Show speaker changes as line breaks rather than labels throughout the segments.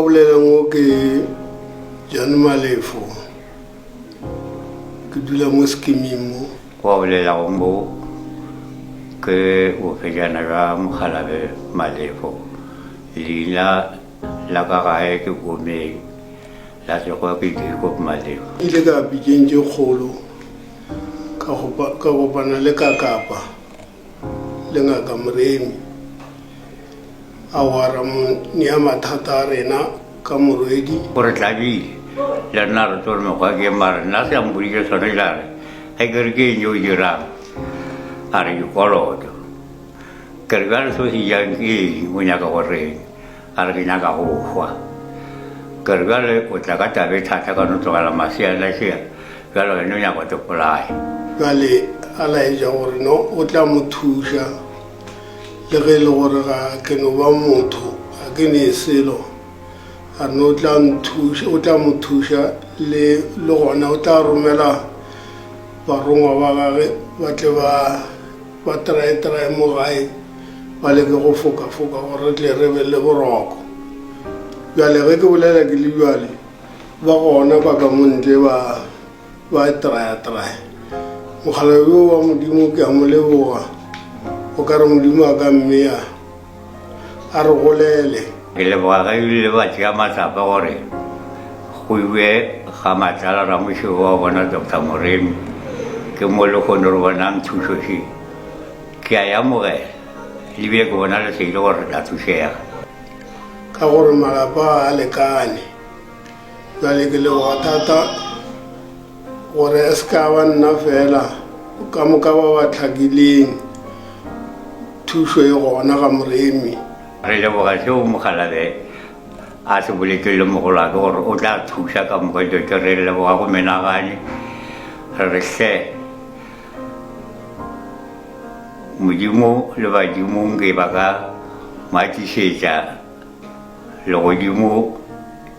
bolelang o ke John Malefo ke dula mo sekiming mo.
Wa bolelago mo ke bofejana bja Mokgalabe Malefo. Leina la ka gae ke Komeng, la sekgowa ke Jacob Malefo.
Ke ile ka pitšeng tše kgolo ka kopana le Kakapa le Ngaka Moremi. Aowa, ra mo nea mathata a rena ka morwedi.
O re tlabile, le rena re tlo re mekgwa ke mara nna se a mpoditše sona ile a re ge ke re ke eng yo o dirang a re dikoloto ke re bjale se o se jang ke eng o nyaka go reng a re ke nyaka go hwa ke re bjale o tla ka tabe thata ka no tlogela maseana šea bjale wena o nyaka go te polaya
bjale a laetša gore no o tla mo thuša Le ge e le gore ga ke no ba motho, ga ke ne selo, a re no o tla nthuša, o tla mo thuša le le gona o tla romela barongwa ba gage ba tle ba ba traetrae mo gae ba leke go fokafoka gore re tle re be le boroko. Bjale ge ke bolela ke le bjale ba gona ba ka mo ntle ba Ba traya-traya. Mokgalabje yo wa Modimo ke a mo leboga. O ka re Modimo a ka mmea a re golele.
Ke leboga ge ebile ba tšea matsapa gore go iwe ga Matlala Ramošego wa bona Doctor Moremi. Ke mo lehono re bonang thušo še. Ke a e amogela ebile ke bona lesedi gore re tla thušega.
Ka gore malapa ga a lekane. Bjale ke leboga thata gore e se ka ba nna fela ka moka ba ba tlhakileng thušo e gona ga Moremi.
Re leboga seo Mokgalabe a se boletšeng le mogolwake gore o tla thuša ka moka dilo tše. Re leboga go menagane re re hle Modimo le badimo nke ba ka mo atišetša Legodimo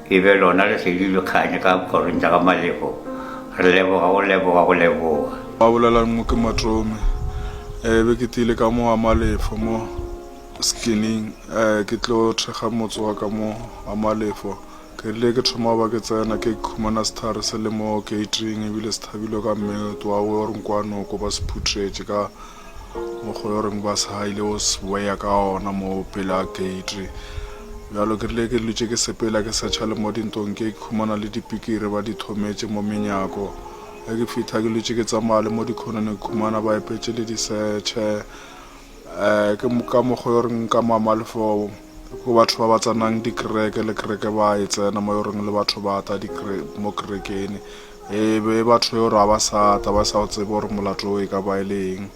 e be lona lesedi le kganye ka kgorong tša ga Malefo. Re leboga go leboga go leboga.
Ba bolelang mo ke Matome. Eh, be ke tile ka mo ga Malefo mo skinning eh ke tlo thekga motse wa ka mo ga Malefo. Ke rile ke thoma ba ke tsena ke khumana sethare se le mo gating ebile se thabilwe ka mmeto wa o reng kwa noko ba se phuthetše ka mokgwa yo reng ba sa ile o se boya ka ona mo pele a gate bjalo ke rile ke lutše ke sepela ke searcha le mo dintong ke khumana le dipikiri ba di thometše mo menyako ge ke fitha ke lutše ke tsamaya le mo dikhonone ke khumana ba epetše le disetšhe um ke ka mokgwa yo reng ka mamalefo go batho ba ba tsenang dikereke le kereke ba e tsena mo yo reng le batho ba ta mo kerekene E be batho yo ra ba sa ta ba sa o tsebe gore molato o e ka ba e le eng.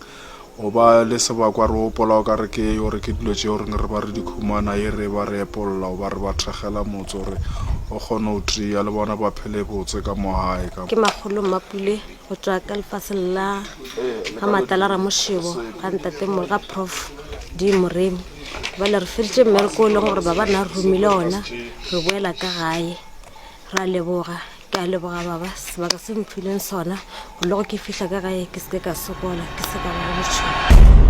O ba le sebakwa re gopola o ka re ke gore ke dilo tše goreng re ba re di khumana e re ba re epolla o ba re ba thekgela motse gore o kgone go tia le bona ba phele botse ka mo gae ka.
Ke Makgolo Mmapule go tšwa ka lefaseng la ga Matala Ramošebo ga ntate ga Prof D Moremi. Bjale re feditše mmereko o leng gore baba na re romile ona re boela ka gae. Ra leboga. Ke a leboga baba sebaka se mphileng sona gore le go ke fihla ka gae ke se ke ka sokola ke se ka ba le botšhogo.